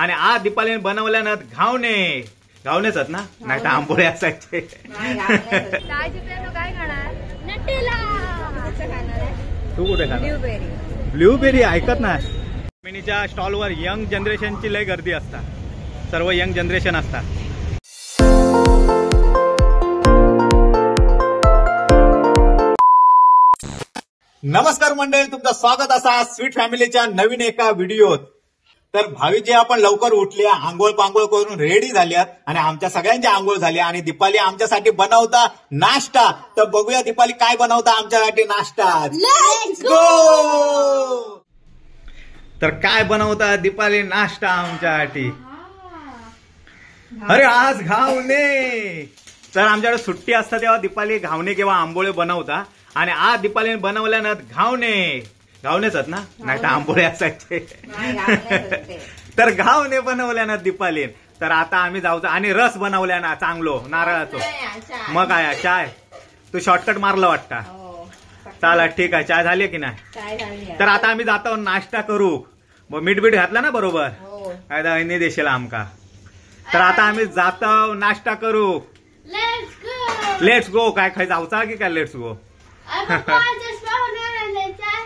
आणि आज दीपालीने बनवल्या ना घावणे. घावणेच आहेत ना, नाही तर आंबोळे असायचे. काय खाणार? तू कुठे खाणार? ब्लूबेरी. ऐकत ना, मिनीच्या स्टॉलवर यंग जनरेशनची लय गर्दी असतात, सर्व यंग जनरेशन असतात. नमस्कार मंडळी, तुमचं स्वागत असा स्वीट फॅमिलीच्या नवीन एका व्हिडिओत. तर भावीजी आपण लवकर उठले, आंघोळ पांघोळ करून रेडी झाल्यात आणि आमच्या सगळ्यांची आंघोळ झाली आणि दीपाली आमच्यासाठी बनवता नाश्ता. तर बघूया दीपाली काय बनवता आमच्यासाठी नाश्ता. Let's go. तर काय बनवता दीपाली नाश्ता आमच्यासाठी? अरे आज घावणे. तर आमच्याकडे सुट्टी असतात तेव्हा दीपाली घावणे किंवा आंबोळे बनवता आणि आज दीपालीने बनवल्या ना घावणे. घावणेच आहेत ना, नाही तर आंबोळे असायचे. तर घावणे बनवल्या ना दीपालीने. तर आता आम्ही जाऊचा आणि रस बनवल्या ना चांगलो नारळाचो. मग काय चाय तू शॉर्टकट मारलं वाटतं. चला ठीक आहे, चाय झाली की नाही? तर आता आम्ही जातो नाश्ता करू. मग मीठ बीठ घातला ना बरोबर, काय देशील आमका. तर आता आम्ही जातो नाश्ता करू. Let's go. काय खाय जाऊचा की काय? Let's go.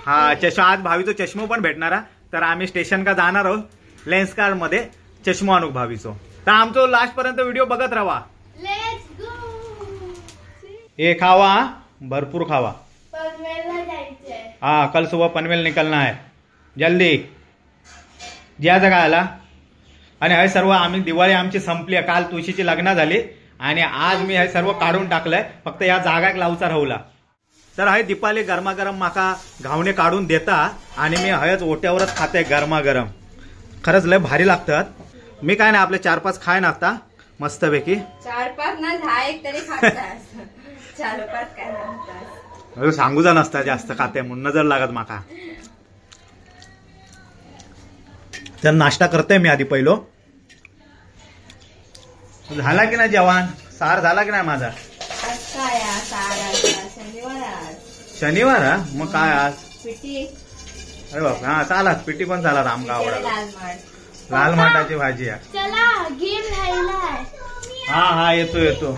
हा चष्मा, आज भावीचो चष्मो पण भेटणार. तर आम्ही स्टेशन का जाणार आहोत लेन्सकार मध्ये चष्मो आणू भावीचो. तर आमचो लास्ट पर्यंत व्हिडिओ बघत राहा. हे खावा, भरपूर खावा. हा कल सुबह पनवेल निकलना है, जल्दी ज्या जागा आला. आणि हे सर्व आम्ही दिवाळी आमची संपली, काल तुळशीची लग्न झाली आणि आज मी हे सर्व काढून टाकलंय, फक्त या जागाक लावचा राहुला. तर हय दीपाली गरमागरम माका घावणे काढून देता आणि मी हयच ओट्यावरच खाते गरमागरम. खरंच लय भारी लागतात. मी काय नाही आपले 4-5 खाय ना आता मस्तपैकी. 4-5 ना 10 एक तरी खातात. 4-5 काय सांगूचा नसता जास्त खाते म्हणून नजर लागत माका. तर नाश्ता करते मी आधी पहिलो. झाला की नाही जेवण? सार झाला की नाही माझा? शनिवार हा, मग काय आज पिटी. अरे बाप, हा चालात पिटी पण चालात. आमका आवडला लाल माटाची भाजी आहे. हा हा येतो येतो.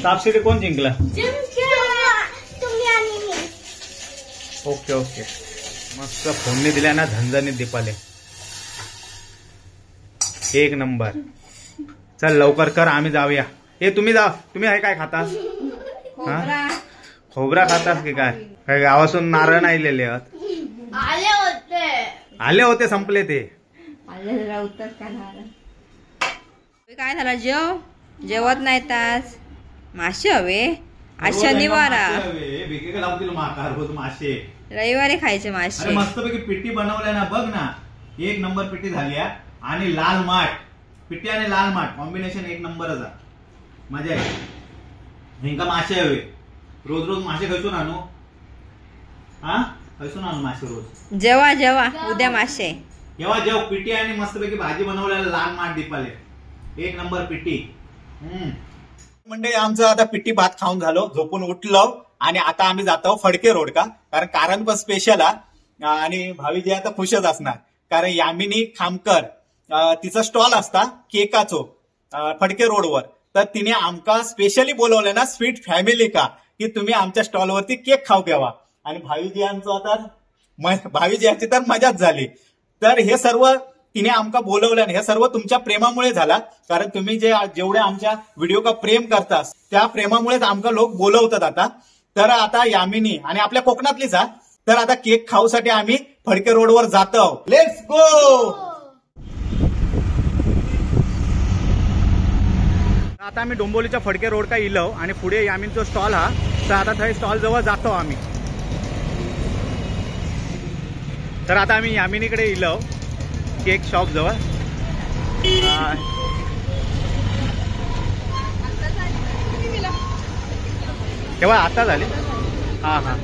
सापशिडी कोण जिंकला? ओके ओके, मस्त फोडणी दिल्या ना झणझणीत दीपाले, एक नंबर. चल लवकर कर, आम्ही जाऊया. ए तुम्ही जा, तुम्ही आहे काय खाता? खोबरा खातास की काय? काय गावासून नारळ नाही लिहिले? आले होते, आले होते संपले ते. काय झालं? जेव जेवत नाही तास मासे हवे आज शनिवार, मासे रविवारी खायचे मासे. मस्तपैकी पिटी बनवल्या ना, बघ ना एक नंबर पिटी झाली. आणि लाल माठ पिटी आणि लाल माठ कॉम्बिनेशन एक नंबरच. मजा आहे. हिंका मासे हवे रोज रोज. मासे खैसून आणू? हा खैसून आणू मासे रोज? जेवा जेवा उद्या मासे. जेव्हा जेव पिटी आणि मस्तपैकी भाजी बनवलेला लाल माठ दीपाले, एक नंबर पिटी. म्हणजे आमचं आता पिटी भात खाऊन झालो, झोपून उठलो आणि आता आम्ही जातो फडके रोड का, कारण पण स्पेशल हा. आणि भावीजी आता खुशच असणार कारण यामिनी खामकर तिचा स्टॉल असता केकाचो फडके रोडवर. तर तिने आमका स्पेशली बोलवलं ना स्वीट फॅमिली का, की तुम्ही आमच्या स्टॉलवरती केक खाऊ घ्यावा. आणि भावीजी यांचं आता भावीजी यांची तर मजाच झाली. तर हे सर्व तिने आमका बोलवलं आणि हे सर्व तुमच्या प्रेमामुळे झाला, कारण तुम्ही जे जेवढे आमच्या व्हिडिओ का प्रेम करता त्या प्रेमामुळेच आमका लोक बोलवतात आता. तर आता यामिनी आणि आपल्या कोकणातलीच हा. तर आता केक खाऊसाठी आम्ही फडके रोडवर जातो. Let's go. आता आम्ही डोंबिवलीच्या फडके रोड का इलो आणि पुढे यामिनीचो स्टॉल हा. तर आता थंय स्टॉल जवळ जातो आम्ही. तर आता आम्ही यामिनीकडे इलो केक शॉप जवळ. तेव्हा आता झाले. हा हा.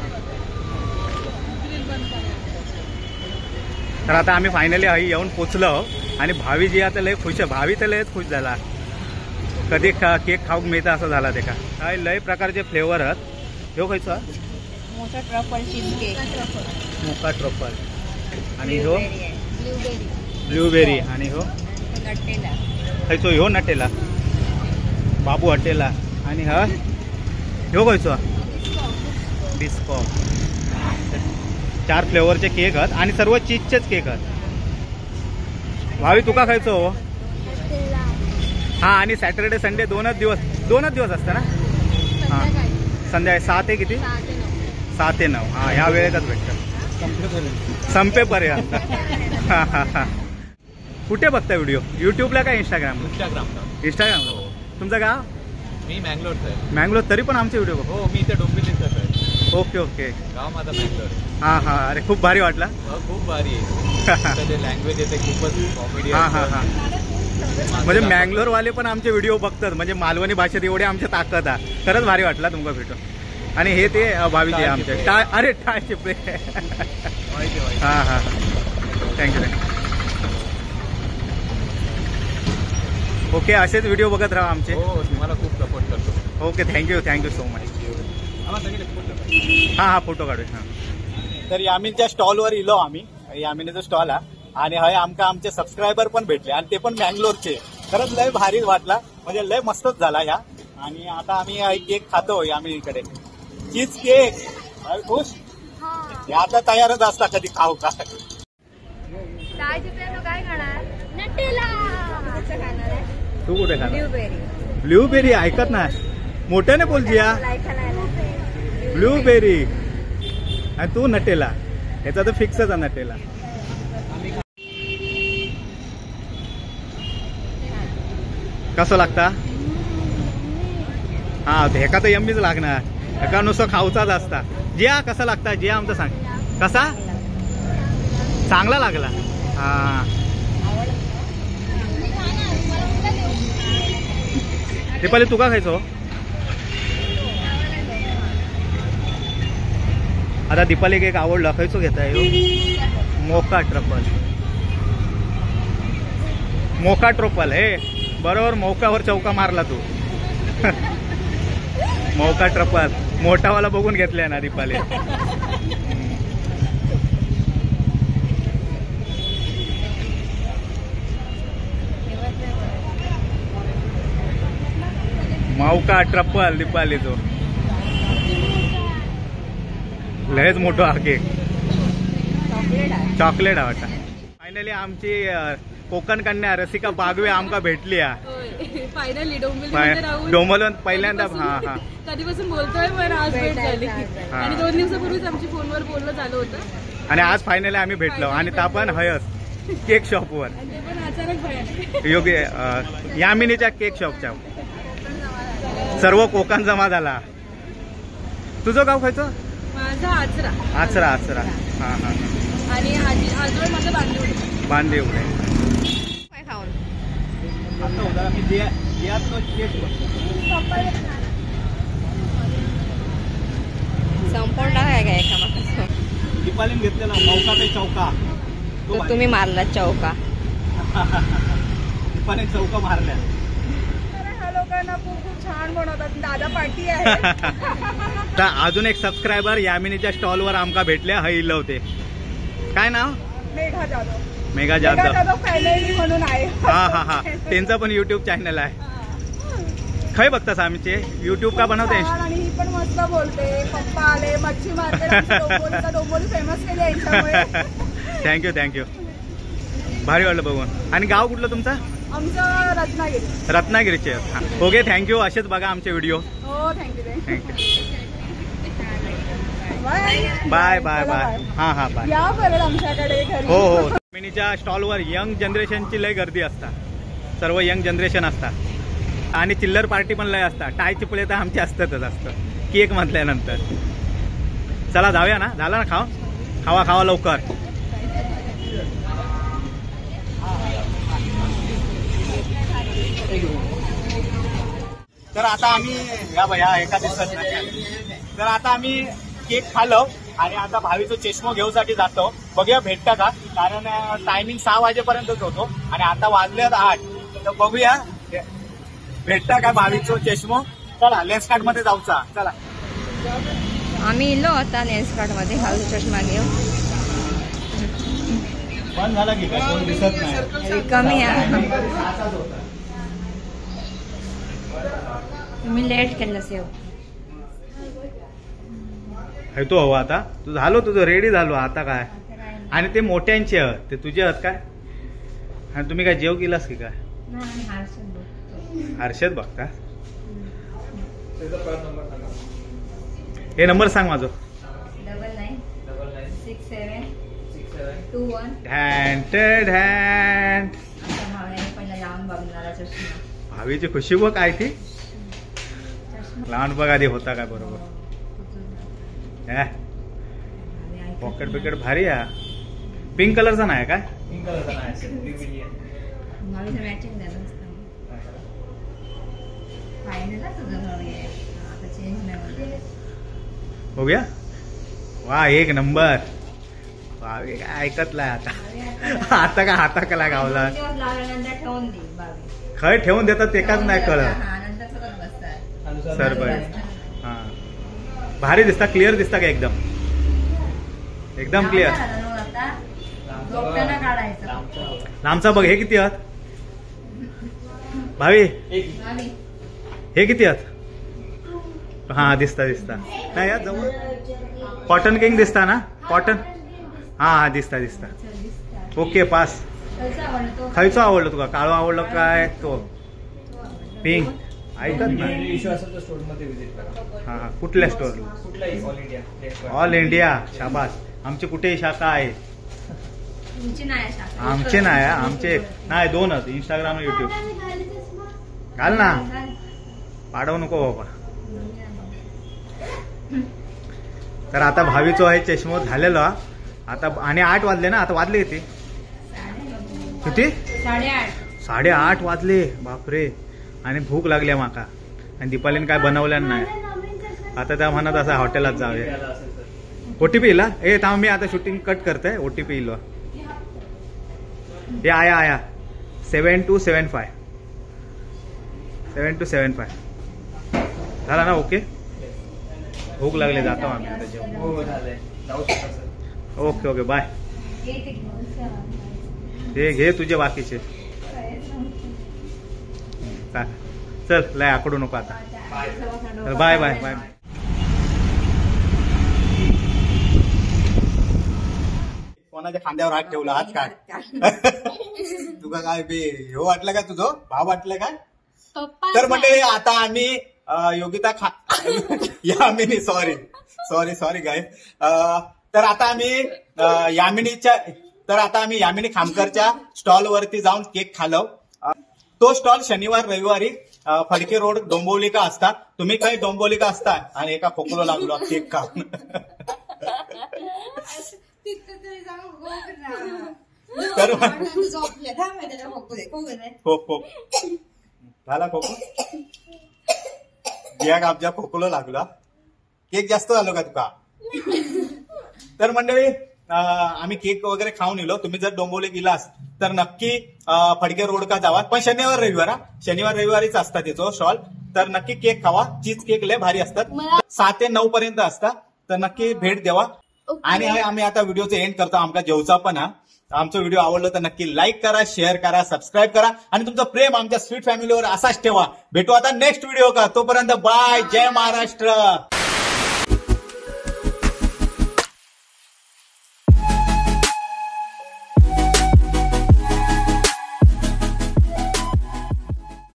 तर आता आम्ही फायनली हई येऊन पोचलो आणि भावी जी आता लय खुश आहे. भावी तर लयच खुश झाला, कधी केक खाऊक मिळता असं झाला. ते का काय लय प्रकारचे फ्लेवर आहेत. ह्यो खयचो? Mocha truffle cheese cake. Mocha truffle. आणि ह्यो ब्लूबेरी. ब्लूबेरी आणि हो नटेला. खयचो ह्यो नटेला बाबू हटेला. आणि हा ह्यो खयचो बिस्को. 4 फ्लेवरचे केक आहेत आणि सर्व चीजचेच केक आहेत. भावी तुका खायचो? हा आणि सॅटर्डे संडे दोनच दिवस, दोनच दिवस असतं ना? हां संध्याकाळी 7 ते किती? 7 ते 9. हां ह्या वेळेतच भेटतं संपेपर्यंत. हां हां हां. कुठे बघता व्हिडिओ, युट्यूबला का इंस्टाग्रामला? इंस्टाग्रामला. इंस्टाग्रामला. तुमचं गाव? मी मँगलोरचा आहे. मँगलोर? तरी पण आमचे व्हिडिओ बघ. हो मी इथे डोंबिवलीचाच आहे. Okay okay. गाव माझा मँगलोर. हां हां. अरे खूप भारी वाटला. खूप भारी आहे ते लँग्वेज येते खूपच कॉमेडी. हां हां हां. म्हणजे मँगलोरवाले पण आमचे व्हिडिओ बघतात, म्हणजे मालवणी भाषेत एवढे आमच्या ताकद आहे. खरंच भारी वाटला तुमका भेटून. आणि हे ते भावीचे आमचे टाळ, अरे टाळ चिपळे. हां हां thank you thank you. Okay असेच व्हिडिओ बघत राहा आमचे. हो तुम्हाला खूप सपोर्ट करतो. Okay thank you thank you so much. हां हां फोटो काढू. हां तर यामीच्या स्टॉलवर इलो आम्ही, यामिनीचा स्टॉल हा. आणि हय आमका आमचे सबस्क्रायबर पण भेटले आणि ते पण मँगलोरचे. खरंच लय भारी वाटला, म्हणजे लय मस्तच झाला ह्या. आणि आता आम्ही केक खातो यामिनीकडे, चीज केक. खुश हे आता तयारच असता कधी खाऊ का. काय खाणार? तू कुठे खाणार? ब्लूबेरी. ऐकत ना मोठ्याने बोल जिया. ब्लूबेरी आणि तू नटेला, ह्याचा तर फिक्सच आहे नटेला. कसं लागता? हा हेका तर यम्मीच लागणार, हेका नुसतं खाऊचाच असता. जिया कसा लागता? जिया आमचं सांग कसा चांगला लागला. हा दीपाली तुका खायचो? आता दीपाली केक आवडला, खायचो घेता ह्यो मोका ट्रफल. मोका ट्रफल हे बरोबर मौकावर चौका मारला तू. मौका ट्रफल मोठावाला बघून घेतलाय ना दीपाली. मौका ट्रफल दीपाली तो लयच मोठो हा केक, चॉकलेट आवडता. फायनली आमची कोकण कन्या रसिका बागवे आमका भेटली. फायनली डोंबिवलीत पहिल्यांदा. हा हा कधीपासून बोलतोय पण आज भेट झाली. आणि 2 दिवसापूर्वीच आमची फोनवर बोलणं झालं होतं आणि आज फायनली आम्ही भेटलो. आणि ता पण हयस केक शॉपवर, योग्य यामिनीच्या केक शॉपच्या सर्व कोकण जमा झाला. तुझं गाव खायचं? माझं आचरा. आचरा आचरा. हा हा. आणि आजोळ माझं बांदिवडे. बांदिवडे. संपवला काय काय एका दीपालीने घेतलेला मौका ते चौका, तो तुम्ही मारला चौका. दीपाने चौका मारल्या. ह्या लोकांना खूप खूप छान बनवतात, दादा पार्टी आहे. तर अजून एक सबस्क्रायबर यामिनीच्या स्टॉलवर आमका भेटले, हय इलो होते. काय नाव? मेघा जाधव. मेघा जाधव फॅमिली म्हणून आहे. हा हा हा त्यांचा पण युट्यूब चॅनल आहे. खय बघतास आमचे युट्यूब का बनवते? आणि ही पण मस्त बोलते. पप्पा आले मच्छी मार्केट डोंबिवली फेमस केली यांच्यामुळे. Thank you thank you, भारी वाटलं बघून. आणि गाव कुठलं तुमचं? आमचं रत्नागिरी. रत्नागिरीचे. Okay thank you. असेच बघा आमचे व्हिडिओ. हो thank you thank you. Bye bye bye bye. हा हा बाय. या परत आमच्याकडे घरी. हो हो. यामिनीच्या स्टॉलवर यंग जनरेशनची लय गर्दी असतात, सर्व यंग जनरेशन असतात आणि चिल्लर पार्टी पण लय असतात. टाय चिपळे तर आमचे असतातच असतं केक म्हटल्यानंतर. चला जाऊया ना, झाला ना खाव? खावा खावा लवकर. तर आता आम्ही या भया एका दिवसात तर आता आम्ही केक खालो आणि आता भावीचो चष्मो घेऊसाठी जातो. बघूया भेटता का, कारण टायमिंग 6 वाजेपर्यंतच होतो आणि आता वाजले 8. तर बघूया भेटता का भावीचो चष्मो. चला लेन्स कार्ट मध्ये जाऊचा. चला आम्ही इलो आता लेन्स कार्ट मध्ये भावीचा चष्मा घेऊ. बंद झाला की काय, कोण दिसत नाही. कमी आहे. तुम्ही लेट केलं सेव. तो हवा आता तू झालो, तुझं रेडी झालो आता काय. आणि ते मोठ्यांचे आहात, ते तुझे आहात काय? आणि तुम्ही काय जेव केलास की काय? आरशात बघता. हे नंबर सांग माझं. 99 99 67 21. ढॅन्ट ढॅन्ट. भावीची खुशी बघ काय ती. लहान बघ आधी होता काय बरोबर. पॉकेट बिकेट भारी आहे. पिंक कलरचा नाही काय? पिंक कलरचा नाही. हो गया. वा एक नंबर. काय ऐकत नाही आता. आता काय हाता कला गावला खय ठेवून देतात ते काच नाही कळत. सर बाय हा भारी दिसता, क्लिअर दिसता का एकदम? एकदम क्लिअर. लांबचा बघ. हे किती आहात भावी? हे किती आहात? हा दिसता दिसता नाही यार जवळ. कॉटन किंग दिसता ना? कॉटन हा हा दिसता दिसता. Okay pass. खयचो आवडलो तुका? काळो आवडलो काय तो पिंक? ऐकत नाही. इश्यू असेल तर स्टोर मध्ये व्हिजिट करा. हा हा कुठल्या स्टोर? कुठलाही ऑल इंडिया. ऑल इंडिया शाबास. आमची कुठेही शाखा आहे? आमचे नाही, आमचे नाही दोनच, इंस्टाग्राम आणि युट्यूब. घाल ना, पाडवू नको बाबा. तर आता भावीचो आहे चष्मो झालेलो आता. आणि 8 वाजले ना आता? वाजले किती? किती? 8:30 वाजले. बापरे. आणि भूक लागली माका. आणि दीपालीने काय बनवलं नाही. आता त्या म्हणत असं हॉटेलात जाऊया. ओटीपी इला? ए थांब मी आता शूटिंग कट करते. ओटीपी इलो. हे आया आया 7275 7275 झाला ना? ओके. भूक लागली, जातो आम्ही आता जेवण. Okay okay bye. हे घे तुझे बाकीचे. चल लय आकडू नको आता. Bye bye bye. कोणाच्या खांद्यावर हात ठेवला? हात काढ. तुका काय बे हो वाटलं काय? तुझं भाव वाटलं काय? तर म्हणजे आता आम्ही योगिता खा यामिनी सॉरी सॉरी सॉरी गाय. तर आता आम्ही यामिनीच्या तर आता आम्ही यामिनी खामकरच्या स्टॉल वरती जाऊन केक खालो. तो स्टॉल शनिवार रविवारी फडके रोड डोंबिवली का असता. तुम्ही काही डोंबिवली का असता आणि एका खोकलो लागलो केक खाऊन. तर खोक झाला खोको बियाक आमच्या खोकलो लागला. केक जास्त झालो का तुका? तर मंडळी आम्ही केक वगैरे खाऊन येलो. तुम्ही जर डोंबिवली गेलास तर नक्की फडके रोड का जावा, पण शनिवार रविवार. शनिवार रविवारीच असतात त्याचो स्टॉल. तर नक्की केक खावा. चीज केक लय भारी असतात. 7 ते 9 पर्यंत असतात. तर नक्की भेट द्यावा. आणि आम्ही आता व्हिडिओचं एंड करतो. आमका जेवचा पण हा. आमचा व्हिडिओ आवडला तर नक्की लाईक करा, शेअर करा, सबस्क्राईब करा आणि तुमचं प्रेम आमच्या स्वीट फॅमिलीवर असाच ठेवा. भेटू आता नेक्स्ट व्हिडिओ का. तोपर्यंत बाय. जय महाराष्ट्र.